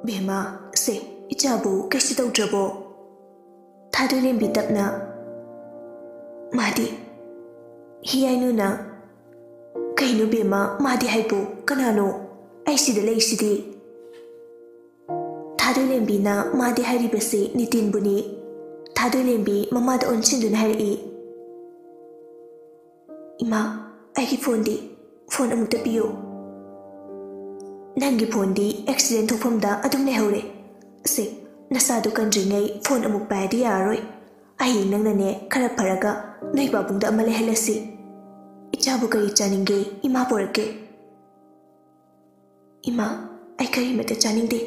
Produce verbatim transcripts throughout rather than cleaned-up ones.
"ꯕꯦꯝꯃ, ꯁꯦ, ꯏꯆꯥꯕꯨ ꯀꯩꯁꯨ ꯇꯧꯗ꯭ꯔꯕꯣ?" ꯊꯥꯗꯣꯏꯂꯦꯝꯕꯤ ꯇꯞꯅ, "ꯃꯥꯗꯤ?" ꯍꯤꯌꯥꯏꯅꯨꯅ, "ꯀꯩꯅꯣ ꯕꯦꯝꯃ, ꯃꯥꯗꯤ ꯍꯥꯏꯕꯨ? ꯀꯅꯥꯅꯣ? ꯑꯩ ꯁꯤꯗ ꯂꯩꯁꯤꯗꯤ?" ꯊꯥꯗꯣꯏꯂꯦꯝꯕꯤꯅ ꯃꯥꯗꯤ ꯍꯥꯏꯔꯤꯕꯁꯤ ꯅꯤꯇꯤꯟꯕꯨꯅꯤ꯫ ꯊꯥꯗꯣꯏꯂꯦꯝꯕꯤ ꯃꯃꯥꯗ ꯑꯣꯟꯁꯤꯟꯗꯨꯅ ꯍꯥꯏꯔꯛꯏ, "ꯏꯃꯥ, ꯑꯩꯒꯤ ꯐꯣꯟꯗꯤ? ꯐꯣꯟ ꯑꯃꯨꯛꯇ ꯄꯤꯌꯨ꯫ ꯅꯪꯒꯤ ꯐꯣꯟꯗꯤ ꯑꯦꯛꯁꯤꯗꯦꯟ ꯊꯣꯛꯐꯝꯗ ꯑꯗꯨꯝ ꯂꯩꯍꯧꯔꯦ꯫ ꯁꯦ, ꯅꯁꯥꯗꯨ ꯀꯟꯗ꯭ꯔꯤꯉꯩ ꯐꯣꯟ ꯑꯃꯨꯛ ꯄꯥꯏꯔꯗꯤ ꯌꯥꯔꯔꯣꯏ꯫ ꯍꯌꯦꯡ ꯅꯪꯅꯅꯦ ꯈꯔ ꯐꯔꯒ ꯅꯣꯏ ꯄꯥꯕꯨꯡꯗ ꯑꯃ ꯂꯩꯍꯜꯂꯁꯤ꯫ ꯏꯆꯥꯕꯨ ꯀꯔꯤ ꯆꯥꯅꯤꯡꯒꯦ? ꯏꯃꯥ ꯄꯨꯔꯛꯀꯦ꯫" "ꯏꯃꯥ, ꯑꯩ ꯀꯔꯤꯃꯠꯇ ꯆꯥꯅꯤꯡꯗꯦ꯫"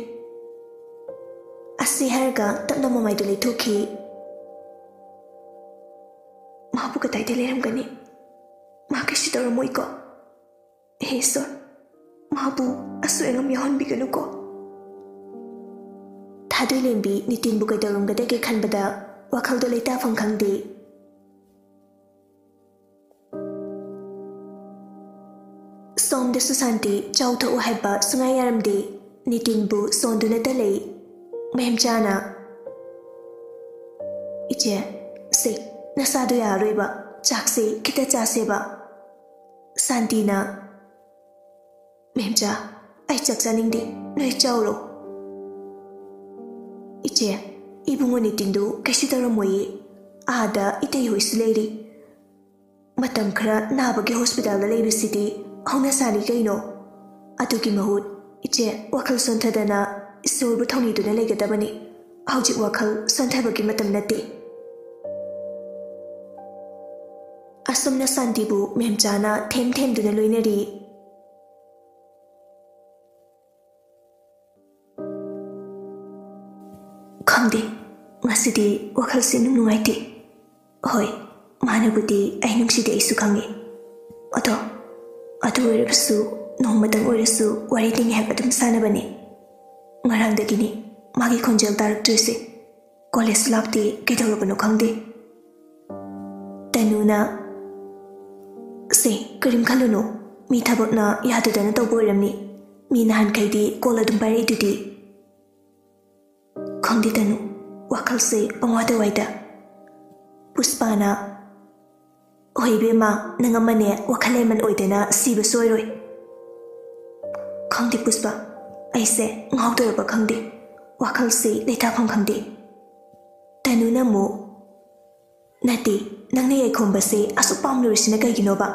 ꯑꯁꯤ ꯍꯥꯏꯔꯒ ꯇꯞꯅ ꯃꯃꯥꯏꯗꯨ ꯂꯩꯊꯣꯛꯈꯤ꯫ "ꯃꯥꯕꯨ ꯀꯗꯥꯏꯗ ꯂꯩꯔꯝꯒꯅꯤ? ꯃꯥ ꯀꯩꯁꯨ ꯇꯧꯔꯝꯃꯣꯏꯀꯣ? ꯍꯦ ꯏꯁꯣꯔ, ꯃꯥꯕꯨ ꯑꯁꯣꯏ ꯑꯉꯥꯝ ꯌꯥꯎꯍꯟꯕꯤꯒꯅꯨꯀꯣ꯫" ꯊꯥꯗꯣꯏꯂꯦꯝꯕꯤ ꯅꯤꯇꯤꯟꯕꯨ ꯀꯩꯗꯧꯔꯝꯒꯗꯒꯦ ꯈꯟꯕꯗ ꯋꯥꯈꯜꯗꯣ ꯂꯩꯇꯥꯐꯝ ꯈꯪꯗꯦ꯫ ꯁꯣꯝꯗꯁꯨ ꯁꯥꯟꯇꯤ ꯆꯥꯎꯊꯣꯛꯎ ꯍꯥꯏꯕ ꯁꯨꯡꯌꯥ ꯌꯥꯔꯝꯗꯦ꯫ ꯅꯤꯇꯤꯟꯕꯨ ꯁꯣꯟꯗꯨꯅꯇ ꯂꯩ꯫ ꯃꯦꯝꯆꯥꯅ, "ꯏꯆꯦ, ꯁꯦ, ꯅꯁꯥꯗꯣ ꯌꯥꯔꯔꯣꯏꯕ, ꯆꯥꯛꯁꯦ ꯈꯤꯇ ꯆꯥꯁꯦꯕ꯫" ꯁꯥꯟꯇꯤꯅ, "ꯃꯦꯝꯆꯥ, ꯑꯩ ꯆꯥꯛ ꯆꯥꯅꯤꯡꯗꯦ, ꯅꯣꯏ ꯆꯥꯎꯔꯣ꯫" "ꯏꯆꯦ, ꯏꯕꯨꯡꯉꯣ ꯅꯤꯇꯤꯟꯗꯨ ꯀꯩꯁꯨ ꯇꯧꯔꯝꯃꯣꯏꯌꯦ, ꯑꯥꯗ ꯏꯇꯩ ꯍꯣꯏꯁꯨ ꯂꯩꯔꯤ꯫ ꯃꯇꯝ ꯈꯔ ꯅꯥꯕꯒꯤ ꯍꯣꯁꯄꯤꯇꯥꯜꯗ ꯂꯩꯕꯁꯤꯗꯤ ꯍꯧꯅ ꯁꯥꯅꯤ ꯀꯩꯅꯣ꯫ ꯑꯗꯨꯒꯤ ꯃꯍꯨꯠ ꯏꯆꯦ ꯋꯥꯈꯜ ꯁꯣꯟꯊꯗꯅ ꯏꯁꯣꯔꯕꯨ ꯊꯧꯅꯤꯗꯨꯅ ꯂꯩꯒꯗꯕꯅꯤ꯫ ꯍꯧꯖꯤꯛ ꯋꯥꯈꯜ ꯁꯣꯟꯊꯕꯒꯤ ꯃꯇꯝ ꯅꯠꯇꯦ꯫" ꯑꯁꯨꯝꯅ ꯁꯥꯟꯇꯤꯕꯨ ꯃꯦꯝꯆꯥꯅ ꯊꯦꯝ ꯊꯦꯝꯗꯨꯅ ꯂꯣꯏꯅꯔꯤ꯫ ꯈꯪꯗꯦ, ꯉꯁꯤꯗꯤ ꯋꯥꯈꯜꯁꯦ ꯏꯅꯨꯡ ꯅꯨꯡꯉꯥꯏꯇꯦ꯫ ꯍꯣꯏ, ꯃꯥꯅꯕꯨꯗꯤ ꯑꯩ ꯅꯨꯡꯁꯤꯗꯦ ꯑꯩꯁꯨ ꯈꯪꯉꯤ꯫ ꯑꯗꯣ, ꯑꯗꯨ ꯑꯣꯏꯔꯕꯁꯨ ꯅꯣꯡꯃꯇꯪ ꯑꯣꯏꯔꯁꯨ ꯋꯥꯔꯤꯗꯤ ꯉꯥꯏꯍꯥꯛ ꯑꯗꯨꯝ ꯁꯥꯟꯅꯕꯅꯤ꯫ ꯉꯔꯥꯡꯗꯒꯤꯅꯤ ꯃꯥꯒꯤ ꯈꯣꯟꯖꯦꯜ ꯇꯥꯔꯛꯇ꯭ꯔꯤꯁꯦ꯫ ꯀꯣꯂꯦꯖ ꯂꯥꯛꯇꯦ, ꯀꯩꯗꯧꯔꯕꯅꯣ ꯈꯪꯗꯦ꯫ ꯇꯅꯨꯅ, "ꯁꯦ, ꯀꯔꯤꯝ ꯈꯜꯂꯨꯅꯨ, ꯃꯤ ꯊꯕꯛꯅ ꯌꯥꯗꯗꯅ ꯇꯧꯕ ꯑꯣꯏꯔꯝꯅꯤ꯫ ꯃꯤ ꯅꯍꯥꯟꯈꯩꯗꯤ ꯀꯣꯜ ꯑꯗꯨꯝ ꯄꯥꯏꯔꯛꯏꯗꯨꯗꯤ꯫" ꯈꯪꯗꯦ ꯇꯅꯨ, ꯋꯥꯈꯜꯁꯦ ꯄꯪꯋꯥꯗ ꯋꯥꯏꯗ꯫ ꯄꯨꯁꯄꯥꯅ, "ꯍꯣꯏ ꯏꯕꯦꯝꯃ, ꯅꯪ ꯑꯃꯅꯦ ꯋꯥꯈꯜ ꯂꯩꯃꯟ ꯑꯣꯏꯗꯅ ꯁꯤꯕꯁꯨ ꯑꯣꯏꯔꯣꯏ꯫" "ꯈꯪꯗꯦ ꯄꯨꯁꯄꯥ, ꯑꯩꯁꯦ ꯉꯥꯎꯗꯣꯔꯕ ꯈꯪꯗꯦ, ꯋꯥꯈꯜꯁꯤ ꯂꯩꯇꯥꯐꯝ ꯈꯪꯗꯦ꯫" ꯇꯅꯨꯅ ꯑꯃꯨꯛ, "ꯅꯠꯇꯦ, ꯅꯪꯅ ꯌꯥꯏꯈꯣꯝꯕꯁꯦ ꯑꯁꯨꯛ ꯄꯥꯝꯂꯨꯔꯤꯁꯤꯅ ꯀꯩꯒꯤꯅꯣꯕ?"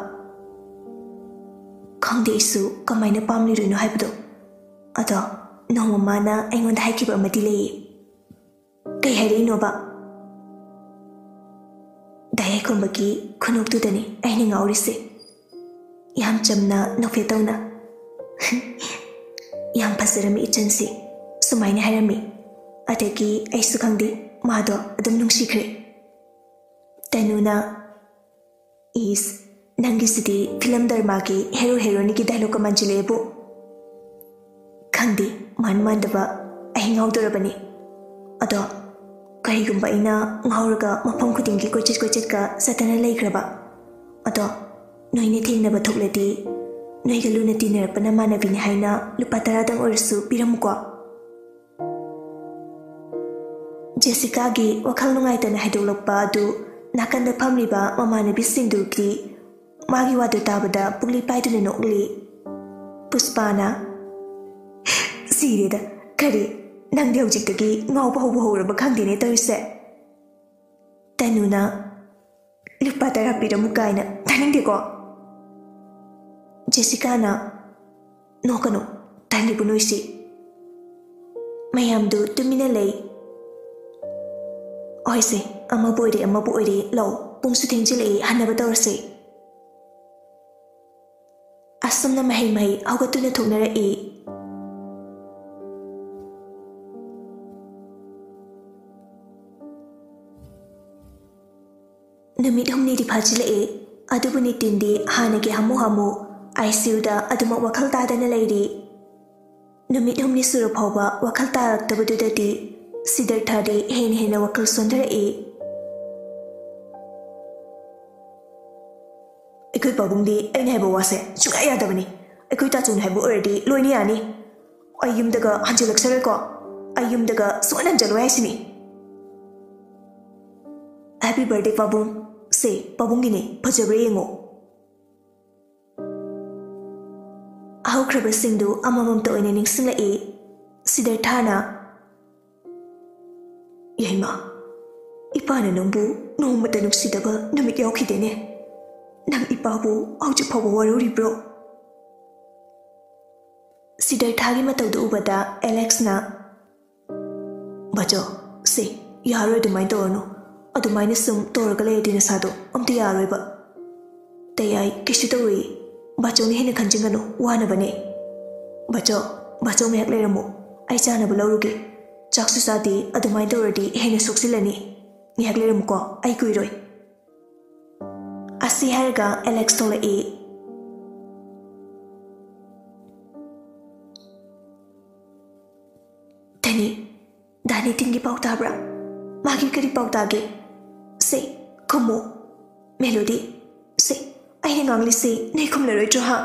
"ꯈꯪꯗꯦ ꯑꯩꯁꯨ ꯀꯃꯥꯏꯅ ꯄꯥꯝꯂꯨꯔꯤꯅꯣ ꯍꯥꯏꯕꯗꯣ꯫ ꯑꯗꯣ ꯅꯣꯡꯃ ꯃꯥꯅ ꯑꯩꯉꯣꯟꯗ ꯍꯥꯏꯈꯤꯕ ꯑꯃꯗꯤ ꯂꯩꯌꯦ꯫" "ꯀꯩ ꯍꯥꯏꯔꯛꯏꯅꯣꯕ?" ꯗꯥ ꯌꯥꯏꯈꯣꯝꯕꯒꯤ ꯈꯨꯅꯣꯛꯇꯨꯗꯅꯤ ꯑꯩꯅ ꯉꯥꯎꯔꯤꯁꯦ꯫ ꯌꯥꯝ ꯆꯝꯅ ꯅꯣꯛꯐꯦꯠ ꯇꯧꯅ, "ꯌꯥꯝ ꯐꯖꯔꯝꯃꯤ ꯏꯆꯟꯁꯤ", ꯁꯨꯃꯥꯏꯅ ꯍꯥꯏꯔꯝꯃꯤ꯫ ꯑꯗꯒꯤ ꯑꯩꯁꯨ ꯈꯪꯗꯦ, ꯃꯥꯗꯣ ꯑꯗꯨꯝ ꯅꯨꯡꯁꯤꯈ꯭ꯔꯦ꯫ ꯇꯅꯨꯅ, "ꯏꯁ, ꯅꯪꯒꯤꯁꯤꯗꯤ ꯐꯤꯂꯝ ꯗꯔꯃꯥꯒꯤ ꯍꯦꯔꯣ ꯍꯦꯔꯣꯅꯤꯒꯤ ꯗꯥꯏꯂꯣꯛꯀ ꯃꯥꯟꯁꯤꯜꯂꯛꯑꯦꯕꯨ꯫" "ꯈꯪꯗꯦ, ꯃꯥꯟ ꯃꯥꯟꯗꯕ ꯑꯩ ꯉꯥꯎꯗꯣꯔꯕꯅꯤ꯫ ꯑꯗꯣ ꯀꯔꯤꯒꯨꯝꯕ ꯑꯩꯅ ꯉꯥꯎꯔꯒ ꯃꯐꯝ ꯈꯨꯗꯤꯡꯒꯤ ꯀꯣꯏꯆꯠ ꯀꯣꯏꯆꯠꯀ ꯆꯠꯇꯅ ꯂꯩꯈ꯭ꯔꯕ? ꯑꯗꯣ ꯅꯣꯏꯅ ꯊꯦꯡꯅꯕ ꯊꯣꯛꯂꯗꯤ, ꯅꯣꯏꯒ ꯂꯨꯅ ꯇꯤꯟꯅꯔꯛꯄ ꯅꯃꯥꯟꯅꯕꯤꯅꯤ ꯍꯥꯏꯅ ꯂꯨꯄꯥ ꯇꯔꯥꯗꯪ ꯑꯣꯏꯔꯁꯨ ꯄꯤꯔꯝꯃꯨꯀꯣ꯫" ꯖꯦꯁꯤꯀꯥꯒꯤ ꯋꯥꯈꯜ ꯅꯨꯡꯉꯥꯏꯇꯅ ꯍꯥꯏꯗꯣꯛꯂꯛꯄ ꯑꯗꯨ ꯅꯥꯀꯟꯗ ꯐꯝꯂꯤꯕ ꯃꯃꯥꯟꯅꯕꯤꯁꯤꯡꯗꯨꯒꯤ ꯃꯥꯒꯤ ꯋꯥꯗꯨ ꯇꯥꯕꯗ ꯄꯨꯛꯂꯤ ꯄꯥꯏꯗꯨꯅ ꯅꯣꯛꯂꯤ꯫ ꯄꯨꯁꯄꯥꯅ, "ꯁꯤꯔꯦꯗ, ꯀꯔꯤ, ꯅꯪꯗꯤ ꯍꯧꯖꯤꯛꯇꯒꯤ ꯉꯥꯎꯕ ꯍꯧꯕ ꯍꯧꯔꯕ ꯈꯪꯗꯦꯅꯦ ꯇꯧꯔꯤꯁꯦ?" ꯇꯅꯨꯅ, "ꯂꯨꯄꯥ ꯇꯔꯥ ꯄꯤꯔꯝꯃꯨ ꯀꯥꯏꯅ, ꯇꯥꯅꯤꯡꯗꯦꯀꯣ?" ꯖꯦꯁꯤꯀꯥꯅ, "ꯅꯣꯛꯀꯅꯨ, ꯇꯜꯂꯤꯕꯨ ꯅꯣꯏꯁꯤ꯫" ꯃꯌꯥꯝꯗꯨ ꯇꯨꯃꯤꯟꯅ ꯂꯩ꯫ "ꯍꯣꯏꯁꯦ, ꯑꯃꯕꯨ ꯑꯣꯏꯔꯦ ꯑꯃꯕꯨ ꯑꯣꯏꯔꯦ, ꯂꯧ, ꯄꯨꯡꯁꯨ ꯊꯦꯡꯖꯤꯜꯂꯛꯏ, ꯍꯟꯅꯕ ꯇꯧꯔꯁꯦ꯫" ꯑꯁꯨꯝꯅ ꯃꯍꯩ ꯃꯍꯩ ꯍꯧꯒꯠꯇꯨꯅ ꯊꯣꯛꯅꯔꯛꯏ꯫ ꯅꯨꯃꯤꯠ ꯍꯨꯝꯅꯤꯗꯤ ꯐꯥꯖꯤꯜꯂꯛꯑꯦ, ꯑꯗꯨꯕꯨ ꯅꯤꯇꯤꯟꯗꯤ ꯍꯥꯟꯅꯒꯤ ꯍꯥꯃꯨ ꯍꯥꯃꯨ ICUꯗ ꯑꯗꯨꯃꯛ ꯋꯥꯈꯜ ꯇꯥꯗꯅ ꯂꯩꯔꯤ꯫ ꯅꯨꯃꯤꯠ ꯍꯨꯝꯅꯤ ꯁꯨꯔ ꯐꯥꯎꯕ ꯋꯥꯈꯜ ꯇꯥꯔꯛꯇꯕꯗꯨꯗꯗꯤ ꯁꯤꯗꯔꯊꯗꯤ ꯍꯦꯟꯅ ꯍꯦꯟꯅ ꯋꯥꯈꯜ ꯁꯣꯟꯊꯔꯛꯏ꯫ "ꯑꯩꯈꯣꯏ ꯄꯥꯕꯨꯡꯗꯤ ꯑꯩꯅ ꯍꯥꯏꯕ ꯋꯥꯁꯦ ꯁꯨꯡꯌꯥ ꯌꯥꯗꯕꯅꯤ꯫ ꯑꯩꯈꯣꯏ ꯇꯥꯆꯧꯅ ꯍꯥꯏꯕ ꯑꯣꯏꯔꯗꯤ ꯂꯣꯏꯅ ꯌꯥꯅꯤ꯫ ꯑꯩ ꯌꯨꯝꯗꯒ ꯍꯟꯖꯤꯜꯂꯛꯆꯔꯣꯏꯀꯣ꯫" ꯑꯩ ꯌꯨꯝꯗꯒ ꯁꯨꯡꯍꯟ ꯍꯟꯖꯜꯂꯣꯏ ꯍꯥꯏꯁꯤꯅꯤ꯫ Happy birthday ꯄꯥꯕꯨꯡ꯫ ꯁꯦ, ꯄꯥꯕꯨꯡꯒꯤꯅꯦ, ꯐꯖꯕ꯭ꯔꯥ ꯌꯦꯡꯉꯣ꯫ ꯍꯧꯈ꯭ꯔꯕꯁꯤꯡꯗꯨ ꯑꯃꯃꯝꯇ ꯑꯣꯏꯅ ꯅꯤꯡꯁꯤꯡꯂꯛꯏ꯫ ꯁꯤꯗꯔꯊꯥꯅ, "ꯌꯥꯏꯃ, ꯏꯄꯥꯅ ꯅꯪꯕꯨ ꯅꯣꯡꯃꯇ ꯅꯨꯡꯁꯤꯗꯕ ꯅꯨꯃꯤꯠ ꯌꯥꯎꯈꯤꯗꯦꯅꯦ꯫ ꯅꯪ ꯏꯄꯥꯕꯨ ꯍꯧꯖꯤꯛ ꯐꯥꯎꯕ ꯋꯥꯔꯧꯔꯤꯕ꯭ꯔꯣ?" ꯁꯤꯗꯔꯊꯥꯒꯤ ꯃꯇꯧꯗꯨ ꯎꯕꯗ ꯑꯦꯂꯦꯛꯁꯅ, "ꯕꯥꯆꯧ, ꯁꯦ, ꯌꯥꯔꯣꯏ ꯑꯗꯨꯃꯥꯏꯅ ꯇꯧꯔꯅꯨ꯫ ꯑꯗꯨꯃꯥꯏꯅ ꯁꯨꯝ ꯇꯧꯔꯒ ꯂꯩꯔꯗꯤ ꯅꯁꯥꯗꯣ ꯑꯝꯇ ꯌꯥꯔꯣꯏꯕ꯫ ꯇꯌꯥꯏ, ꯀꯩꯁꯨ ꯇꯧꯔꯣꯏꯌꯦ꯫ ꯕꯥꯆꯧꯅ ꯍꯦꯟꯅ ꯈꯟꯖꯤꯟꯒꯅꯨ, ꯋꯥꯅꯕꯅꯦ꯫ ꯕꯥꯆꯧ, ꯕꯥꯆꯧ ꯉꯥꯏꯍꯥꯛ ꯂꯩꯔꯝꯃꯣ꯫ ꯑꯩ ꯆꯥꯅꯕ ꯂꯧꯔꯨꯒꯦ꯫ ꯆꯥꯛꯁꯨ ꯆꯥꯗꯦ, ꯑꯗꯨꯃꯥꯏꯅ ꯇꯧꯔꯗꯤ ꯍꯦꯟꯅ ꯁꯣꯛꯆꯤꯜꯂꯅꯤ꯫ ꯉꯥꯏꯍꯥꯛ ꯂꯩꯔꯝꯃꯨꯀꯣ, ꯑꯩ ꯀꯨꯏꯔꯣꯏ꯫" ꯑꯁꯤ ꯍꯥꯏꯔꯒ ꯑꯦꯂꯦꯛꯁ ꯊꯣꯛꯂꯛꯏ꯫ "ꯇꯅꯤ, ꯗꯥ ꯅꯤꯇꯤꯟꯒꯤ ꯄꯥꯎ ꯇꯥꯕ꯭ꯔꯥ? ꯃꯥꯒꯤ ꯀꯔꯤ ꯄꯥꯎ ꯇꯥꯒꯦ? ꯁꯦ, ꯈꯨꯝꯃꯣ꯫" "ꯃꯦꯂꯣꯗꯤ, ꯁꯦ, ꯑꯩꯅ ꯉꯥꯡꯂꯤꯁꯦ ꯅꯣꯏ ꯈꯨꯝꯂꯔꯣꯏꯗ꯭ꯔꯣ, ꯍꯥ?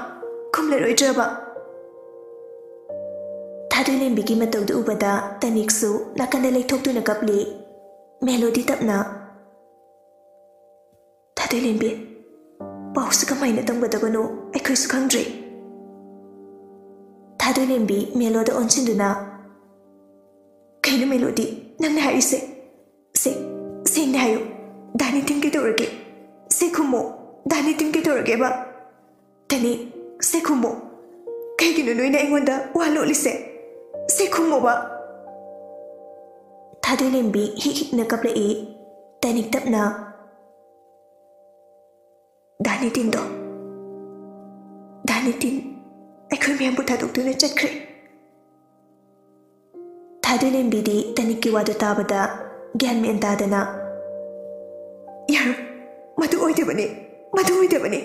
ꯈꯨꯝꯂꯔꯣꯏꯗ꯭ꯔꯕ?" ꯊꯥꯗꯣꯏꯂꯦꯝꯕꯤꯒꯤ ꯃꯇꯧꯗꯨ ꯎꯕꯗ ꯇꯅꯤꯛꯁꯨ ꯅꯥꯀꯟꯗ ꯂꯩꯊꯣꯛꯇꯨꯅ ꯀꯞꯂꯤ꯫ ꯃꯦꯂꯣꯗꯤ ꯇꯞꯅ, "ꯊꯥꯗꯣꯏꯂꯦꯝꯕꯤ, ꯄꯥꯎꯁꯤ ꯀꯃꯥꯏꯅ ꯇꯝꯒꯗꯕꯅꯣ ꯑꯩꯈꯣꯏꯁꯨ ꯈꯪꯗ꯭ꯔꯦ꯫" ꯊꯥꯗꯣꯏꯂꯦꯝꯕꯤ ꯃꯦꯂꯣꯗ ꯑꯣꯟꯁꯤꯟꯗꯨꯅ, "ꯀꯩꯅꯣ ꯃꯦꯂꯣꯗꯤ, ꯅꯪꯅ ꯍꯥꯏꯔꯤꯁꯦ? ꯁꯦ, ꯁꯦꯡꯅ ꯍꯥꯏꯌꯨ, ꯗꯥ ꯅꯤꯇꯤꯟ ꯀꯩꯗꯧꯔꯒꯦ? ꯁꯦ ꯈꯨꯝꯃꯣ, ꯗꯥ ꯅꯤꯇꯤꯟ ꯀꯩꯗꯧꯔꯒꯦꯕ? ꯇꯅꯤ, ꯁꯦ ꯈꯨꯝꯃꯣ꯫ ꯀꯩꯒꯤꯅꯣ ꯅꯣꯏꯅ ꯑꯩꯉꯣꯟꯗ ꯋꯥ ꯂꯣꯠꯂꯤꯁꯦ? ꯁꯦ ꯈꯨꯝꯃꯣꯕ꯫" ꯊꯥꯗꯣꯏꯂꯦꯝꯕꯤ ꯍꯤꯛ ꯍꯤꯛꯅ ꯀꯞꯂꯛꯏ꯫ ꯇꯅꯤꯛ ꯇꯞꯅ, "ꯗꯥ ꯅꯤꯇꯤꯟꯗꯣ, ꯗꯥ ꯅꯤꯇꯤꯟ ꯑꯩꯈꯣꯏ ꯃꯌꯥꯝꯕꯨ ꯊꯥꯗꯣꯛꯇꯨꯅ ꯆꯠꯈ꯭ꯔꯦ꯫" ꯊꯥꯗꯣꯏꯂꯦꯝꯕꯤꯗꯤ ꯇꯅꯤꯛꯀꯤ ꯋꯥꯗꯨ ꯇꯥꯕꯗ ꯒ꯭ꯌꯥꯟ ꯃꯦꯟ ꯇꯥꯗꯅ, "ꯌꯥꯔꯣꯏ, ꯃꯗꯨ ꯑꯣꯏꯗꯕꯅꯤ, ꯃꯗꯨ ꯑꯣꯏꯗꯕꯅꯤ꯫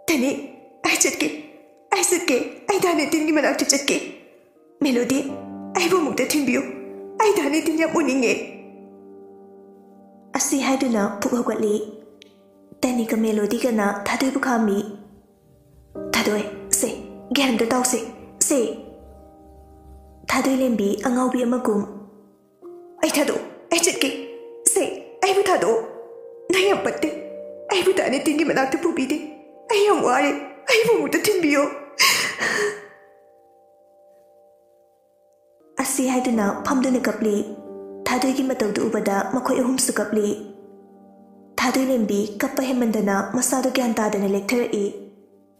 ꯇꯅꯤꯛ, ꯑꯩ ꯆꯠꯀꯦ, ꯑꯩ ꯆꯠꯀꯦ, ꯑꯩ ꯗꯥ ꯅꯤꯇꯤꯟꯒꯤ ꯃꯅꯥꯛꯇ ꯆꯠꯀꯦ꯫ ꯃꯦꯂꯣꯗꯤ, ꯑꯩꯕꯨ ꯑꯃꯨꯛꯇ ꯊꯤꯟꯕꯤꯌꯨ, ꯑꯩ ꯗꯥ ꯅꯤꯇꯤꯟ ꯌꯥꯝ ꯎꯅꯤꯡꯉꯦ꯫" ꯑꯁꯤ ꯍꯥꯏꯗꯨꯅ ꯐꯨꯛ ꯍꯧꯒꯠꯂꯤ꯫ ꯇꯅꯤꯛꯀ ꯃꯦꯂꯣꯗꯤꯒꯅ ꯊꯥꯗꯣꯏꯕꯨ ꯈꯥꯝꯃꯤ꯫ "ꯊꯥꯗꯣꯏ, ꯁꯦ, ꯒ꯭ꯌꯥꯟ ꯑꯝꯇ ꯇꯥꯎꯁꯦ, ꯁꯦ꯫" ꯊꯥꯗꯣꯏꯂꯦꯝꯕꯤ ꯑꯉꯥꯎꯕꯤ ꯑꯃꯒꯨꯝ꯫ "ꯑꯩ ꯊꯥꯗꯣꯛꯑꯣ, ꯑꯩ ꯆꯠꯀꯦ꯫ ꯁꯦ, ꯑꯩꯕꯨ ꯊꯥꯗꯣꯛꯑꯣ꯫ ꯅꯪ ꯌꯥꯝ ꯐꯠꯇꯦ꯫ ꯑꯩꯕꯨ ꯇꯥꯅꯤꯇꯤꯟꯒꯤ ꯃꯅꯥꯛꯇ ꯄꯨꯕꯤꯗꯦ꯫ ꯑꯩ ꯌꯥꯝ ꯋꯥꯔꯦ꯫ ꯑꯩꯕꯨ ꯑꯃꯨꯛꯇ ꯊꯤꯟꯕꯤꯌꯣ"꯫ ꯑꯁꯤ ꯍꯥꯏꯗꯨꯅ ꯐꯝꯗꯨꯅ ꯀꯞꯂꯤ꯫ ꯊꯥꯗꯣꯏꯒꯤ ꯃꯇꯧꯗꯨ ꯎꯕꯗ ꯃꯈꯣꯏ ꯑꯍꯨꯝꯁꯨ ꯀꯞꯂꯤ꯫ ꯊꯥꯗꯣꯏꯂꯦꯝꯕꯤ ꯀꯞꯄ ꯍꯦꯟꯃꯟꯗꯅ ꯃꯁꯥꯗꯨ ꯒ꯭ꯌꯥꯟ ꯇꯥꯗꯅ ꯂꯦꯛꯊꯔꯛꯏ꯫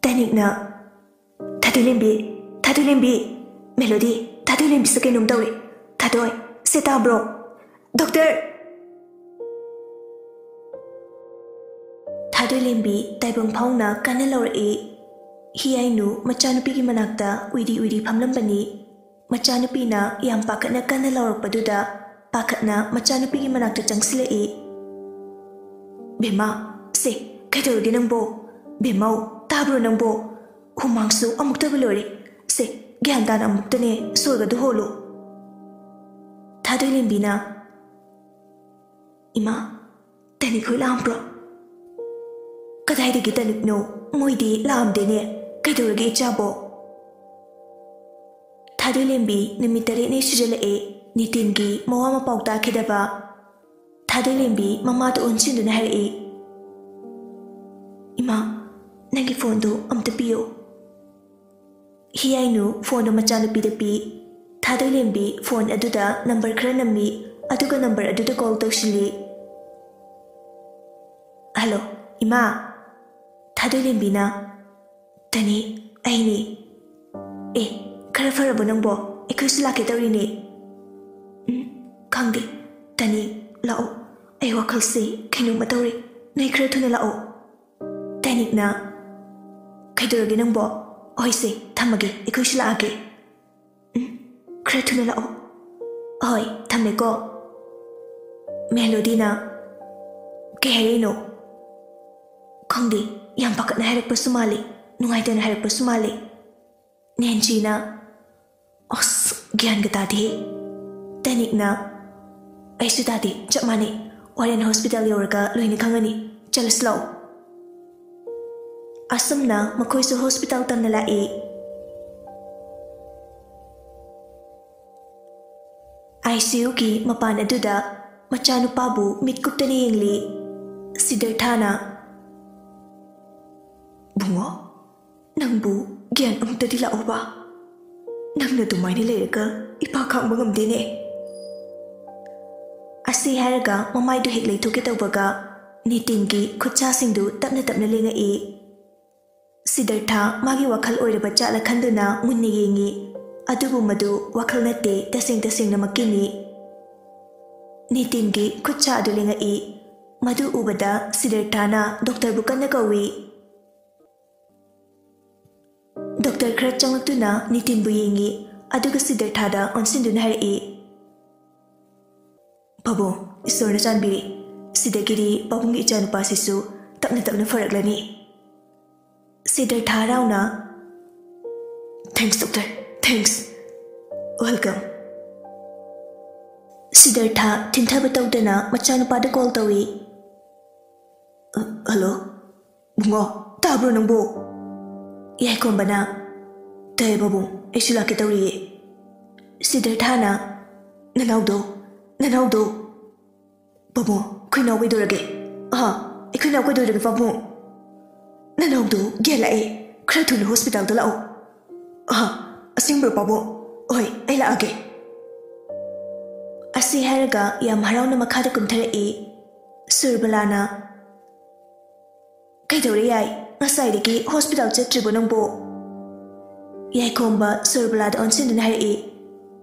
ꯇꯅꯤꯛꯅ, "ꯊꯥꯗꯣꯏꯂꯦꯝꯕꯤ, ꯊꯥꯗꯣꯏꯂꯦꯝꯕꯤ, ꯃꯦꯂꯣꯗꯤ, ꯊꯥꯗꯣꯏꯂꯦꯝꯕꯤꯁꯦ ꯀꯩꯅꯣꯝ ꯇꯧꯔꯦ꯫ ꯊꯥꯗꯣꯏ, ꯁꯦ ꯇꯥꯕ꯭ꯔꯣ? ꯗꯣꯛꯇꯔ!" ꯊꯥꯗꯣꯏꯂꯦꯝꯕꯤ ꯇꯥꯏꯕꯪ ꯐꯥꯎꯅ ꯀꯟꯅ ꯂꯥꯎꯔꯛꯏ꯫ ꯍꯤꯌꯥꯏꯅꯨ ꯃꯆꯥꯅꯨꯄꯤꯒꯤ ꯃꯅꯥꯛꯇ ꯎꯏꯔꯤ ꯎꯏꯔꯤ ꯐꯝꯂꯝꯕꯅꯤ꯫ ꯃꯆꯥꯅꯨꯄꯤꯅ ꯌꯥꯝ ꯄꯥꯈꯠꯅ ꯀꯟꯅ ꯂꯥꯎꯔꯛꯄꯗꯨꯗ ꯄꯥꯈꯠꯅ ꯃꯆꯥꯅꯨꯄꯤꯒꯤ ꯃꯅꯥꯛꯇ ꯆꯪꯁꯤꯜꯂꯛꯏ꯫ "ꯕꯦꯝꯃ, ꯁꯦ, ꯀꯩꯗꯧꯔꯒꯦ ꯅꯪꯕꯣ? ꯕꯦꯝꯃꯧ, ꯇꯥꯕ꯭ꯔꯣ ꯅꯪꯕꯣ? ꯍꯨꯃꯥꯡꯁꯨ ꯑꯃꯨꯛꯇꯕꯨ ꯂꯣꯏꯔꯦ꯫ ꯁꯦ, ꯒ꯭ꯌꯥꯟ ꯇꯥꯅ ꯑꯃꯨꯛꯇꯅꯦ ꯁꯣꯔꯒꯗꯨ ꯍꯣꯜꯂꯨ"꯫ ꯊꯥꯗꯣꯏꯂꯦꯝꯕꯤꯅ, "ꯏꯃꯥ, ꯇꯅꯤꯛ ꯍꯣꯏ ꯂꯥꯛꯑꯝꯕ꯭ꯔꯣ?" "ꯀꯗꯥꯏꯗꯒꯤ ꯇꯅꯤꯛꯅꯣ? ꯃꯣꯏꯗꯤ ꯂꯥꯛꯑꯝꯗꯦꯅꯦ꯫ ꯀꯩꯗꯧꯔꯒꯦ ꯏꯆꯥꯕꯣ?" ꯊꯥꯗꯣꯏꯂꯦꯝꯕꯤ ꯅꯨꯃꯤꯠ ꯇꯔꯦꯠꯅꯤ ꯁꯨꯖꯜꯂꯛꯑꯦ ꯅꯤꯇꯤꯟꯒꯤ ꯃꯋꯥ ꯃꯄꯥꯎ ꯇꯥꯈꯤꯗꯕ꯫ ꯊꯥꯗꯣꯏꯂꯦꯝꯕꯤ ꯃꯃꯥꯗ ꯑꯣꯟꯁꯤꯟꯗꯨꯅ ꯍꯥꯏꯔꯛꯏ, "ꯏꯃꯥ, ꯅꯪꯒꯤ ꯐꯣꯟꯗꯨ ꯑꯝꯇ ꯄꯤꯌꯨ"꯫ ꯍꯤꯌꯥꯏꯅꯨ ꯐꯣꯟꯗꯨ ꯃꯆꯥꯅꯨꯄꯤꯗ ꯄꯤ꯫ ꯊꯥꯗꯣꯏꯂꯦꯝꯕꯤ ꯐꯣꯟ ꯑꯗꯨꯗ ꯅꯝꯕꯔ ꯈꯔ ꯅꯝꯃꯤ, ꯑꯗꯨꯒ ꯅꯝꯕꯔ ꯑꯗꯨꯗ ꯀꯣꯜ ꯇꯧꯁꯤꯜꯂꯤ꯫ "ꯍꯜꯂꯣ, ꯏꯃꯥ"꯫ ꯊꯥꯗꯣꯏꯂꯦꯝꯕꯤꯅ, "ꯇꯅꯤ, ꯑꯩꯅꯤ"꯫ "ꯑꯦ, ꯈꯔ ꯐꯔꯕꯣ ꯅꯪꯕꯣ? ꯑꯩꯈꯣꯏꯁꯨ ꯂꯥꯛꯀꯦ ꯇꯧꯔꯤꯅꯦ"꯫ "ꯎꯝ, ꯈꯪꯗꯦ꯫ ꯇꯅꯤ, ꯂꯥꯛꯑꯣ꯫ ꯑꯩ ꯋꯥꯈꯜꯁꯦ ꯀꯩꯅꯣꯝꯃ ꯇꯧꯔꯦ꯫ ꯅꯣꯏ ꯈꯔ ꯊꯨꯅ ꯂꯥꯛꯑꯣ"꯫ ꯇꯅꯤꯛꯅ, "ꯀꯩꯗꯧꯔꯒꯦ ꯅꯪꯕꯣ? ꯍꯣꯏꯁꯦ, ꯊꯝꯃꯒꯦ, ꯑꯩꯈꯣꯏꯁꯨ ꯂꯥꯛꯑꯒꯦ"꯫ "ꯎꯝ, ꯈꯔ ꯊꯨꯅ ꯂꯥꯛꯑꯣ"꯫ "ꯍꯣꯏ, ꯊꯝꯃꯦꯀꯣ"꯫ ꯃꯦꯂꯣꯗꯤꯅ, "ꯀꯩ ꯍꯥꯏꯔꯛꯏꯅꯣ?" "ꯈꯪꯗꯦ, ꯌꯥꯝ ꯄꯥꯈꯠꯅ ꯍꯥꯏꯔꯛꯄꯁꯨ ꯃꯥꯜꯂꯤ, ꯅꯨꯡꯉꯥꯏꯇꯅ ꯍꯥꯏꯔꯛꯄꯁꯨ ꯃꯥꯜꯂꯤ"꯫ ꯅꯦꯟꯖꯤꯅ, "ꯑꯁ, ꯒ꯭ꯌꯥꯟꯒ ꯇꯥꯗꯦꯍꯦ"꯫ ꯇꯅꯤꯛꯅ, "ꯑꯩꯁꯨ ꯇꯥꯗꯦ, ꯆꯞ ꯃꯥꯟꯅꯩ꯫ ꯍꯣꯔꯦꯟ ꯍꯣꯁꯄꯤꯇꯥꯜ ꯌꯧꯔꯒ ꯂꯣꯏꯅ ꯈꯪꯉꯅꯤ꯫ ꯆꯠꯂꯁꯤ ꯂꯥꯛꯑꯣ"꯫ ꯑꯁꯨꯝꯅ ꯃꯈꯣꯏꯁꯨ ꯍꯣꯁꯄꯤꯇꯥꯜ ꯇꯝꯅ ꯂꯥꯛꯏ꯫ ꯑꯥꯏ ꯁꯤ ꯌꯨꯒꯤ ꯃꯄꯥꯟ ꯑꯗꯨꯗ ꯃꯆꯥꯅꯨꯄꯥꯕꯨ ꯃꯤꯠ ꯀꯨꯞꯇꯅ ꯌꯦꯡꯂꯤ꯫ ꯁꯤꯗꯔꯊꯥꯅ, "ꯕꯨꯡꯉꯣ, ꯅꯪꯕꯨ ꯒ꯭ꯌꯥꯟ ꯑꯃꯨꯛꯇꯗꯤ ꯂꯥꯛꯎꯕ꯫ ꯅꯪꯅ ꯑꯗꯨꯃꯥꯏꯅ ꯂꯩꯔꯒ ꯏꯄꯥ ꯈꯥꯡꯕ ꯉꯝꯗꯦꯅꯦ꯫" ꯑꯁꯤ ꯍꯥꯏꯔꯒ ꯃꯃꯥꯏꯗꯨ ꯍꯦꯛ ꯂꯩꯊꯣꯛꯀꯦ ꯇꯧꯕꯒ ꯅꯤꯇꯤꯟꯒꯤ ꯈꯨꯠꯁꯥꯁꯤꯡꯗꯨ ꯇꯞꯅ ꯇꯞꯅ ꯂꯦꯡꯉꯛꯏ꯫ ꯁꯤꯗꯔꯊ ꯃꯥꯒꯤ ꯋꯥꯈꯜ ꯑꯣꯏꯔꯕ ꯖꯥꯠꯂ ꯈꯟꯗꯨꯅ ꯃꯨꯟꯅ ꯌꯦꯡꯉꯤ꯫ ꯑꯗꯨꯕꯨ ꯃꯗꯨ ꯋꯥꯈꯜ ꯅꯠꯇꯦ, ꯇꯁꯦꯡ ꯇꯁꯦꯡꯅꯃꯛꯀꯤꯅꯤ꯫ ꯅꯤꯇꯤꯟꯒꯤ ꯈꯨꯠꯁꯥ ꯑꯗꯨ ꯂꯦꯡꯉꯛꯏ꯫ ꯃꯗꯨ ꯎꯕꯗ ꯁꯤꯗꯔꯊꯥꯅ ꯗꯣꯛꯇꯔꯕꯨ ꯀꯟꯅ ꯀꯧꯏ꯫ ꯗꯣꯛꯇꯔ ꯈꯔ ꯆꯪꯂꯛꯇꯨꯅ ꯅꯤꯇꯤꯟꯕꯨ ꯌꯦꯡꯉꯤ, ꯑꯗꯨꯒ ꯁꯤꯗꯔꯊꯥꯗ ꯑꯣꯟꯁꯤꯟꯗꯨꯅ ꯍꯥꯏꯔꯛꯏ, "ꯄꯥꯕꯨꯡ, ꯏꯁꯣꯔꯅ ꯆꯥꯟꯕꯤꯔꯦ꯫ ꯁꯤꯗꯒꯤꯗꯤ ꯄꯥꯕꯨꯡꯒꯤ ꯏꯆꯥꯅꯨꯄꯥꯁꯤꯁꯨ ꯇꯞꯅ ꯇꯞꯅ ꯐꯔꯛꯂꯅꯤ꯫" ꯁꯤꯗꯔꯊ ꯍꯔꯥꯎꯅ, "Thanks, doctor. Thanks. Welcome." ꯁꯤꯗꯔꯊ ꯊꯤꯟꯊꯕ ꯇꯧꯗꯅ ꯃꯆꯥꯅꯨꯄꯥꯗ ꯀꯣꯜ ꯇꯧꯏ꯫ "ꯑ, ꯍꯜꯂꯣ? ꯕꯨꯡꯉꯣ, ꯇꯥꯕ꯭ꯔꯣ ꯅꯪꯕꯨ?" ꯌꯥꯏꯈꯣꯝꯕꯅ, "ꯇꯥꯏꯌꯦ ꯄꯥꯕꯨꯡ, ꯑꯩꯁꯨ ꯂꯥꯛꯀꯦ ꯇꯧꯔꯤꯌꯦ꯫" ꯁꯤꯗꯔꯊꯥꯅ, "ꯅꯅꯥꯎꯗꯣ, ꯅꯅꯥꯎꯗꯣ꯫" "ꯄꯥꯕꯨꯡ, ꯑꯩꯈꯣꯏ ꯅꯥꯎ ꯀꯩꯗꯧꯔꯒꯦ?" "ꯑꯍꯥ, ꯑꯩꯈꯣꯏ ꯅꯥꯎ ꯀꯩꯗꯧꯔꯒꯦ ꯄꯥꯕꯨꯡ?" "ꯅꯅꯥꯎꯗꯣ ꯒꯦꯜꯂꯛꯑꯦ, ꯈꯔ ꯊꯨꯅ ꯍꯣꯁꯄꯤꯇꯥꯜꯗ ꯂꯥꯛꯑꯣ꯫" "ꯑꯍꯥ, ꯑꯁꯦꯡꯕ꯭ꯔꯣ ꯄꯥꯕꯨꯡ? ꯍꯣꯏ, ꯑꯩ ꯂꯥꯛꯑꯒꯦ꯫" ꯑꯁꯤ ꯍꯥꯏꯔꯒ ꯌꯥꯝ ꯍꯔꯥꯎꯅ ꯃꯈꯥꯗ ꯀꯨꯝꯊꯔꯛꯏ꯫ ꯁꯨꯔꯕꯂꯥꯅ, "ꯀꯩꯗꯧꯔꯦ ꯌꯥꯏ? ꯉꯁꯥꯏꯗꯒꯤ ꯍꯣꯁꯄꯤꯇꯥꯜ ꯆꯠꯇ꯭ꯔꯤꯕꯣ ꯅꯪꯕꯣ?" ꯌꯥꯏꯈꯣꯝꯕ ꯁꯨꯔꯕꯂꯥꯗ ꯑꯣꯟꯁꯤꯟꯗꯨꯅ ꯍꯥꯏꯔꯛꯏ,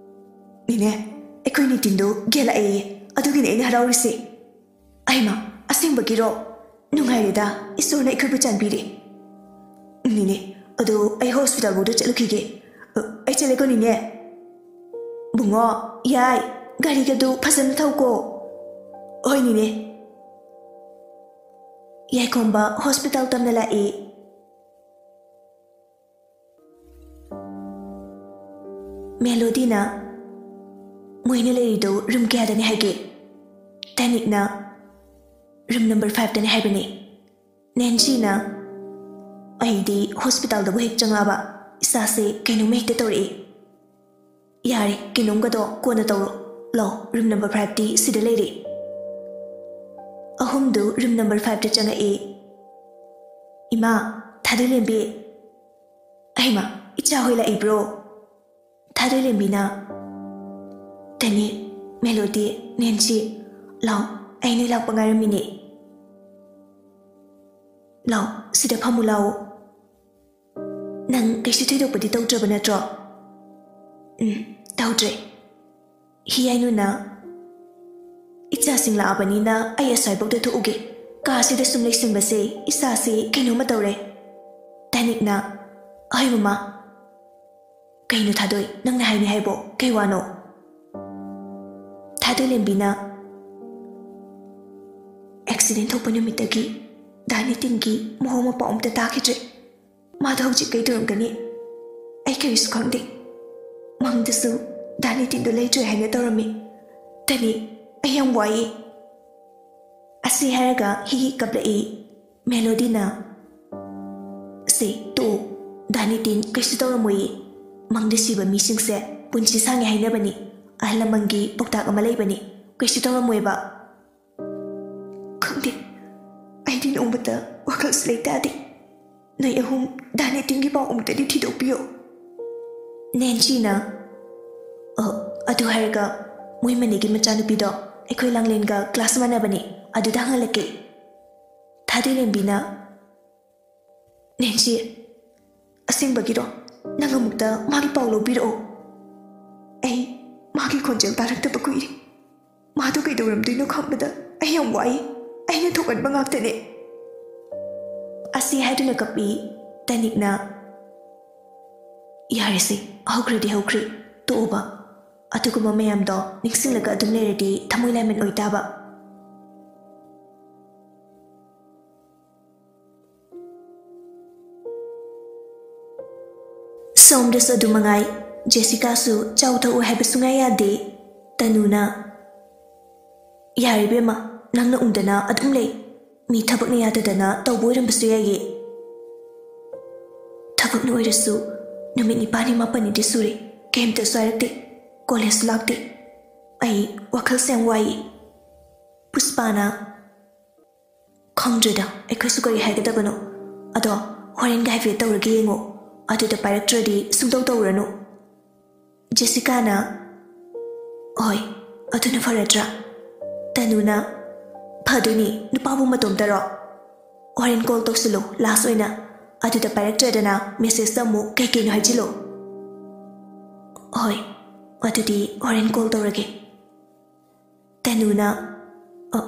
"ꯅꯦꯅꯦ, ꯑꯩꯈꯣꯏ ꯅꯤꯇꯤꯟꯗꯣ ꯒꯦꯜꯂꯛꯑꯦꯌꯦ, ꯑꯗꯨꯒꯤꯅꯦ ꯑꯩꯅ ꯍꯔꯥꯎꯔꯤꯁꯦ꯫" "ꯑꯩꯃ, ꯑꯁꯦꯡꯕꯒꯤꯔꯣ? ꯅꯨꯡꯉꯥꯏꯔꯦꯗ, ꯏꯁꯣꯔꯅ ꯑꯩꯈꯣꯏꯕꯨ ꯆꯥꯟꯕꯤꯔꯦ꯫" "ꯅꯦꯅꯦ, ꯑꯗꯣ ꯑꯩ ꯍꯣꯁꯄꯤꯇꯥꯜ ꯐꯥꯎꯗ ꯆꯠꯂꯨꯈꯤꯒꯦ꯫ ꯑ, ꯑꯩ ꯆꯠꯂꯦꯀꯣ ꯅꯦꯅꯦ꯫" "ꯕꯨꯡꯉꯣ, ꯌꯥꯏ, ꯒꯥꯔꯤꯒꯗꯨ ꯐꯖꯅ ꯊꯧꯀꯣ꯫" "ꯍꯣꯏ ꯅꯦꯅꯦ꯫" ꯌꯥꯏꯈꯣꯝꯕ ꯍꯣꯁꯄꯤꯇꯥꯜ ꯇꯝꯅ ꯂꯥꯛꯏ꯫ ꯃꯦꯂꯣꯗꯤꯅ, "ꯃꯣꯏꯅ ꯂꯩꯔꯤꯗꯣ ꯔꯨꯝ ꯀꯌꯥꯗꯅꯤ ꯍꯥꯏꯒꯦ?" ꯇꯥꯅꯤꯛꯅ, "ꯔꯨꯝ ꯅꯝꯕꯔ ꯐꯥꯏꯚꯇꯅꯤ ꯍꯥꯏꯕꯅꯤ꯫" ꯅꯦꯟꯁꯤꯅ, "ꯑꯩꯗꯤ ꯍꯣꯁꯄꯤꯇꯥꯜꯗꯕꯨ ꯍꯦꯛ ꯆꯪꯂꯛꯑꯕ ꯏꯁꯥꯁꯦ ꯀꯩꯅꯣꯝꯃ ꯍꯦꯛꯇ ꯇꯧꯔꯛꯏ꯫" "ꯌꯥꯔꯦ, ꯀꯩꯅꯣꯝꯒꯗꯣ ꯀꯣꯟꯅ ꯇꯧꯔꯣ꯫ ꯂꯥꯎ, ꯔꯨꯝ ꯅꯝꯕꯔ ꯐꯥꯏꯚꯇꯤ ꯁꯤꯗ ꯂꯩꯔꯦ꯫ ꯑꯍꯨꯝꯗꯨ ꯔꯨꯝ ꯅꯝꯕꯔ ꯐꯥꯏꯚꯇ ꯆꯪꯉꯛꯏ꯫ "ꯏꯃꯥ, ꯊꯥꯗꯣꯏꯂꯦꯝꯕꯤ!" "ꯑꯩꯃ, ꯏꯆꯥ ꯍꯣꯏ ꯂꯥꯛꯏꯕ꯭ꯔꯣ?" ꯊꯥꯗꯣꯏꯂꯦꯝꯕꯤꯅ, "ꯇꯅꯤ, ꯃꯦꯂꯣꯗꯤ, ꯅꯦꯟꯁꯤ, ꯂꯥꯎ, ꯑꯩ ꯅꯣꯏ ꯂꯥꯛꯄ ꯉꯥꯏꯔꯝꯃꯤꯅꯦ꯫ ꯂꯥꯎ, ꯁꯤꯗ ꯐꯝꯃꯨ ꯂꯥꯎ꯫ ꯅꯪ ꯀꯩꯁꯨ ꯊꯣꯏꯗꯣꯛꯄꯗꯤ ꯇꯧꯗ꯭ꯔꯕ ꯅꯠꯇ꯭ꯔꯣ?" "ꯎꯝ, ꯇꯧꯗ꯭ꯔꯦ꯫ ꯍꯤ ꯍꯥꯏꯅꯨꯅ, ꯏꯆꯥꯁꯤꯡ ꯂꯥꯛꯑꯕꯅꯤꯅ ꯑꯩ ꯑꯁ꯭ꯋꯥꯏꯐꯥꯎꯗ ꯊꯣꯛꯎꯒꯦ꯫ ꯀꯥꯁꯤꯗ ꯁꯨꯝ ꯂꯩꯁꯤꯟꯕꯁꯦ ꯏꯁꯥꯁꯦ ꯀꯩꯅꯣꯝꯃ ꯇꯧꯔꯦ꯫" ꯇꯥꯅꯤꯛꯅ, "ꯑꯍꯣꯏ ꯃꯃꯥ꯫" "ꯀꯩꯅꯣ ꯊꯥꯗꯣꯏ, ꯅꯪꯅ ꯍꯥꯏꯅꯤ ꯍꯥꯏꯕꯣ? ꯀꯩ ꯋꯥꯅꯣ?" ꯊꯥꯗꯣꯏꯂꯦꯝꯕꯤꯅ, "ꯑꯦꯛꯁꯤꯗꯦꯟ ꯊꯣꯛꯄ ꯅꯨꯃꯤꯠꯇꯒꯤ ꯗꯥ ꯅꯤꯇꯤꯟꯒꯤ ꯃꯑꯣꯡ ꯃꯄꯥꯎ ꯑꯝꯇ ꯇꯥꯈꯤꯗ꯭ꯔꯦ꯫ ꯃꯥꯗꯣ ꯍꯧꯖꯤꯛ ꯀꯩꯗꯧꯔꯝꯒꯅꯤ? ꯑꯩ ꯀꯔꯤꯁꯨ ꯈꯪꯗꯦ꯫ ꯃꯪꯗꯁꯨ ꯗꯥ ꯅꯤꯇꯤꯟꯗꯣ ꯂꯩꯇ꯭ꯔꯦ ꯍꯥꯏꯅ ꯇꯧꯔꯝꯃꯤ꯫ ꯇꯅꯤ, ꯑꯩ ꯌꯥꯝ ꯋꯥꯏꯌꯦ꯫" ꯑꯁꯤ ꯍꯥꯏꯔꯒ ꯍꯤ ꯍꯤ ꯀꯞꯂꯛꯏ꯫ ꯃꯦꯂꯣꯗꯤꯅ, "ꯁꯦ, ꯇꯣꯛꯑꯣ꯫ ꯗꯥ ꯅꯤꯇꯤꯟ ꯀꯩꯁꯨ ꯇꯧꯔꯝꯃꯣꯏꯌꯦ꯫ ꯃꯪꯗ ꯁꯤꯕ ꯃꯤꯁꯤꯡꯁꯦ ꯄꯨꯟꯁꯤ ꯁꯥꯡꯉꯦ ꯍꯥꯏꯅꯕꯅꯤ꯫ ꯑꯍꯜ ꯂꯃꯟꯒꯤ ꯄꯥꯎꯇꯥꯛ ꯑꯃ ꯂꯩꯕꯅꯤ꯫ ꯀꯩꯁꯨ ꯇꯧꯔꯝꯃꯣꯏꯕ꯫" "ꯈꯪꯗꯦ, ꯑꯩꯗꯤ ꯅꯣꯡꯃꯇ ꯋꯥꯈꯜꯁꯨ ꯂꯩꯇꯥꯗꯦ꯫ ꯅꯣꯏ ꯑꯍꯨꯝ ꯗꯥ ꯅꯤꯇꯤꯟꯒꯤ ꯄꯥꯎ ꯑꯃꯨꯛꯇꯗꯤ ꯊꯤꯗꯣꯛꯄꯤꯌꯣ꯫" ꯅꯦꯟꯁꯤꯅ, "ꯑ, ꯑꯗꯨ ꯍꯥꯏꯔꯒ ꯃꯣꯏ ꯃꯅꯤꯒꯤ ꯃꯆꯥꯅꯨꯄꯤꯗꯣ ꯑꯩꯈꯣꯏ ꯂꯥꯡꯂꯦꯟꯒ ꯀ꯭ꯂꯥꯁ ꯃꯥꯟꯅꯕꯅꯤ, ꯑꯗꯨꯗ ꯍꯪꯍꯜꯂꯛꯀꯦ꯫" ꯊꯥꯗꯣꯏꯂꯦꯝꯕꯤꯅ, "ꯅꯦꯟꯁꯤ, ꯑꯁꯦꯡꯕꯒꯤꯔꯣ? ꯅꯪ ꯑꯃꯨꯛꯇ ꯃꯥꯒꯤ ꯄꯥꯎ ꯂꯧꯕꯤꯔꯛꯑꯣ꯫ ꯑꯩ ꯃꯥꯒꯤ ꯈꯣꯟꯖꯦꯜ ꯇꯥꯔꯛꯇꯕ ꯀꯨꯏꯔꯦ꯫ ꯃꯥꯗꯣ ꯀꯩꯗꯧꯔꯝꯗꯣꯏꯅꯣ ꯈꯪꯕꯗ ꯑꯩ ꯌꯥꯝ ꯋꯥꯏ꯫ ꯑꯩꯅ ꯊꯣꯛꯍꯟꯕ ꯉꯥꯛꯇꯅꯦ꯫" ꯑꯁꯤ ꯍꯥꯏꯗꯨꯅ ꯀꯞꯄꯤ꯫ ꯇꯅꯤꯛꯅ, "ꯌꯥꯔꯦꯁꯦ, ꯍꯧꯈ꯭ꯔꯗꯤ ꯍꯧꯈ꯭ꯔꯦ, ꯇꯣꯛꯑꯣꯕ꯫ ꯑꯗꯨꯒꯨꯝꯕ ꯃꯌꯥꯝꯗꯣ ꯅꯤꯡꯁꯤꯡꯂꯒ ꯑꯗꯨꯝ ꯂꯩꯔꯗꯤ ꯊꯃꯣꯏ ꯂꯥꯏꯃꯟ ꯑꯣꯏꯇꯥꯕ꯫" ꯁꯣꯝꯗꯁꯨ ꯑꯗꯨ ꯃꯉꯥꯏ, ꯖꯦꯁꯤꯀꯥꯁꯨ ꯆꯥꯎ ꯊꯛꯎ ꯍꯥꯏꯕ ꯁꯨꯡꯌꯥ ꯌꯥꯗꯦ꯫ ꯇꯅꯨꯅ, "ꯌꯥꯔꯦ ꯏꯕꯦꯝꯃ, ꯅꯪꯅ ꯎꯪꯗꯅ ꯑꯗꯨꯝ ꯂꯩ꯫ ꯃꯤ ꯊꯕꯛꯅ ꯌꯥꯗꯗꯅ ꯇꯧꯕ ꯑꯣꯏꯔꯝꯕꯁꯨ ꯌꯥꯏꯌꯦ꯫" "ꯊꯕꯛꯅ ꯑꯣꯏꯔꯁꯨ ꯅꯨꯃꯤꯠ ꯅꯤꯄꯥꯜꯅꯤ ꯃꯥꯄꯜꯅꯤꯗꯤ ꯁꯨꯔꯦ, ꯀꯩꯝꯇꯁꯨ ꯍꯥꯏꯔꯛꯇꯦ, ꯀꯣꯂꯦꯖꯁꯨ ꯂꯥꯛꯇꯦ꯫ ꯑꯩ ꯋꯥꯈꯜꯁꯦ ꯌꯥꯝ ꯋꯥꯏ꯫ ꯄꯨꯁꯄꯥꯅ, "ꯈꯪꯗ꯭ꯔꯦꯗ, ꯑꯩꯈꯣꯏꯁꯨ ꯀꯔꯤ ꯍꯥꯏꯒꯗꯕꯅꯣ꯫ ꯑꯗꯣ ꯍꯣꯔꯦꯟꯒ ꯍꯥꯏꯐꯦꯠ ꯇꯧꯔꯒ ꯌꯦꯡꯉꯣ, ꯑꯗꯨꯗ ꯄꯥꯏꯔꯛꯇ꯭ꯔꯗꯤ ꯁꯨꯡꯇꯧ ꯇꯧꯔꯅꯨ"꯫ ꯖꯦꯁꯤꯀꯥꯅ, "ꯍꯣꯏ, ꯑꯗꯨꯅ ꯐꯔꯗ꯭ꯔꯥ?" ꯇꯅꯨꯅ, "ꯐꯗꯣꯏꯅꯤ, ꯅꯨꯄꯥꯕꯨ ꯃꯇꯣꯝꯇꯔꯣ? ꯍꯣꯔꯦꯟ ꯀꯣꯜ ꯇꯧꯁꯤꯜꯂꯨ ꯂꯥꯁ ꯑꯣꯏꯅ, ꯑꯗꯨꯗ ꯄꯥꯏꯔꯛꯇ꯭ꯔꯗꯅ ꯃꯦꯁꯦꯖꯇ ꯑꯃꯨꯛ ꯀꯩ ꯀꯩꯅꯣ ꯍꯥꯏꯖꯤꯜꯂꯨ"꯫ "ꯍꯣꯏ, ꯑꯗꯨꯗꯤ ꯍꯣꯔꯦꯟ ꯀꯣꯜ ꯇꯧꯔꯒꯦ"꯫ ꯇꯅꯨꯅ, "ꯑ,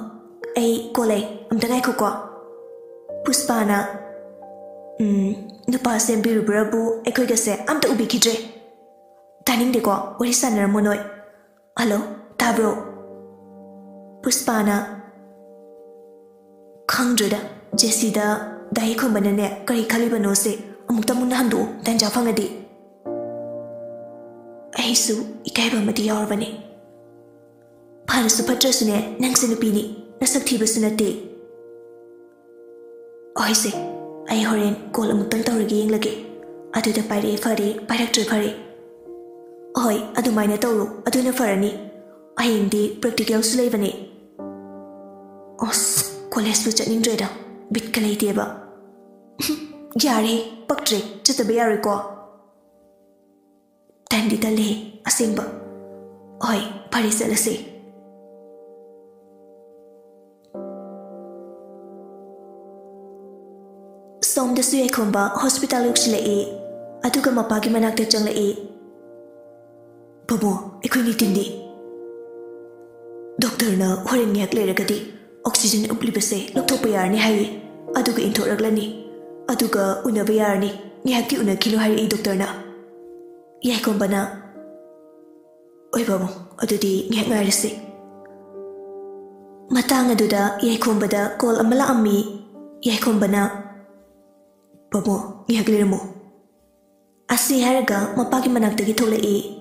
ꯑꯩ ꯀꯣꯜ ꯂꯩ, ꯑꯝꯇ ꯉꯥꯏꯈꯣꯀꯣ"꯫ ꯄꯨꯁꯄꯥꯅ, "ꯎꯝ, ꯅꯨꯄꯥ ꯁꯦꯝꯕꯤꯔꯨꯕ꯭ꯔꯕꯨ ꯑꯩꯈꯣꯏꯒꯁꯦ ꯑꯝꯇ ꯎꯕꯤꯈꯤꯗ꯭ꯔꯦ꯫ ꯇꯥꯅꯤꯡꯗꯦꯀꯣ, ꯋꯥꯔꯤ ꯁꯥꯟꯅꯔꯝꯃꯣ ꯅꯣꯏ꯫ ꯍꯜꯂꯣ, ꯇꯥꯕ꯭ꯔꯣ?" ꯄꯨꯁꯄꯥꯅ, "ꯈꯪꯗ꯭ꯔꯦꯗ, ꯖꯦꯁꯤꯗ ꯗꯥ ꯌꯥꯏꯈꯣꯝꯕꯅꯅꯦ ꯀꯔꯤ ꯈꯜꯂꯤꯕꯅꯣꯁꯦ ꯑꯃꯨꯛꯇ ꯃꯨꯟꯅ ꯍꯪꯗꯣꯛꯎ, ꯇꯥꯟꯖꯥ ꯐꯪꯉꯗꯤ"꯫ "ꯑꯩꯁꯨ ꯏꯀꯥꯏꯕ ꯑꯃꯗꯤ ꯌꯥꯎꯔꯕꯅꯤ꯫ ꯐꯔꯁꯨ ꯐꯠꯇ꯭ꯔꯁꯨꯅꯦ, ꯅꯪꯁꯦ ꯅꯨꯄꯤꯅꯤ, ꯅꯁꯛ ꯊꯤꯕꯁꯨ ꯅꯠꯇꯦ"꯫ "ꯍꯣꯏꯁꯦ, ꯑꯩ ꯍꯣꯔꯦꯟ ꯀꯣꯜ ꯑꯃꯨꯛꯇꯪ ꯇꯧꯔꯒ ꯌꯦꯡꯂꯒꯦ, ꯑꯗꯨꯗ ꯄꯥꯏꯔꯛꯑꯦ ꯐꯔꯦ, ꯄꯥꯏꯔꯛꯇ꯭ꯔꯦ ꯐꯔꯦ"꯫ "ꯍꯣꯏ, ꯑꯗꯨꯃꯥꯏꯅ ꯇꯧꯔꯣ, ꯑꯗꯨꯅ ꯐꯔꯅꯤ꯫ ꯍꯌꯦꯡꯗꯤ ꯄ꯭ꯔꯦꯛꯇꯤꯀꯦꯜꯁꯨ ꯂꯩꯕꯅꯦ"꯫ "ꯑꯁ, ꯀꯣꯂꯦꯖꯄꯨ ꯆꯠꯅꯤꯡꯗ꯭ꯔꯦꯗ, ꯕꯤꯠꯀ ꯂꯩꯇꯦꯕ"꯫ "ꯌꯥꯔꯦ, ꯄꯛꯇ꯭ꯔꯦ, ꯆꯠꯇꯕ ꯌꯥꯔꯣꯏꯀꯣ"꯫ ꯇꯟꯗꯤ ꯇꯜꯂꯦ ꯑꯁꯦꯡꯕ꯫ "ꯍꯣꯏ, ꯐꯔꯦ, ꯆꯠꯂꯁꯦ"꯫ ꯁꯣꯝꯗꯁꯨ ꯌꯥꯏꯈꯣꯝꯕ ꯍꯣꯁꯄꯤꯇꯥꯜ ꯌꯧꯁꯤꯜꯂꯛꯏ, ꯑꯗꯨꯒ ꯃꯄꯥꯒꯤ ꯃꯅꯥꯛꯇ ꯆꯪꯂꯛꯏ꯫ "ꯄꯥꯕꯨꯡ, ꯑꯩꯈꯣꯏ ꯅꯤꯇꯤꯟꯗꯤ?" "ꯗꯣꯛꯇꯔꯅ ꯍꯣꯔꯦꯟ ꯉꯥꯏꯍꯥꯛ ꯂꯩꯔꯒꯗꯤ ꯑꯣꯛꯁꯤꯖꯦꯟ ꯎꯞꯂꯤꯕꯁꯦ ꯂꯧꯊꯣꯛꯄ ꯌꯥꯔꯅꯤ ꯍꯥꯏꯔꯤ, ꯑꯗꯨꯒ ꯏꯟꯊꯣꯔꯛꯂꯅꯤ, ꯑꯗꯨꯒ ꯎꯅꯕ ꯌꯥꯔꯅꯤ꯫ ꯉꯥꯏꯍꯥꯛꯇꯤ ꯎꯅꯈꯤꯅꯨ ꯍꯥꯏꯔꯛꯏ ꯗꯣꯛꯇꯔꯅ"꯫ ꯌꯥꯏꯈꯣꯝꯕꯅ, "ꯍꯣꯏ ꯄꯥꯕꯨꯡ, ꯑꯗꯨꯗꯤ ꯉꯥꯏꯍꯥꯛ ꯉꯥꯏꯔꯁꯤ"꯫ ꯃꯇꯥꯡ ꯑꯗꯨꯗ ꯌꯥꯏꯈꯣꯝꯕꯗ ꯀꯣꯜ ꯑꯃ ꯂꯥꯛꯑꯝꯃꯤ꯫ ꯌꯥꯏꯈꯣꯝꯕꯅ, "ꯄꯥꯕꯨꯡ, ꯉꯥꯏꯍꯥꯛ ꯂꯩꯔꯝꯃꯨ"꯫ ꯑꯁꯤ ꯍꯥꯏꯔꯒ ꯃꯄꯥꯒꯤ ꯃꯅꯥꯛꯇꯒꯤ ꯊꯣꯛꯂꯛꯏ꯫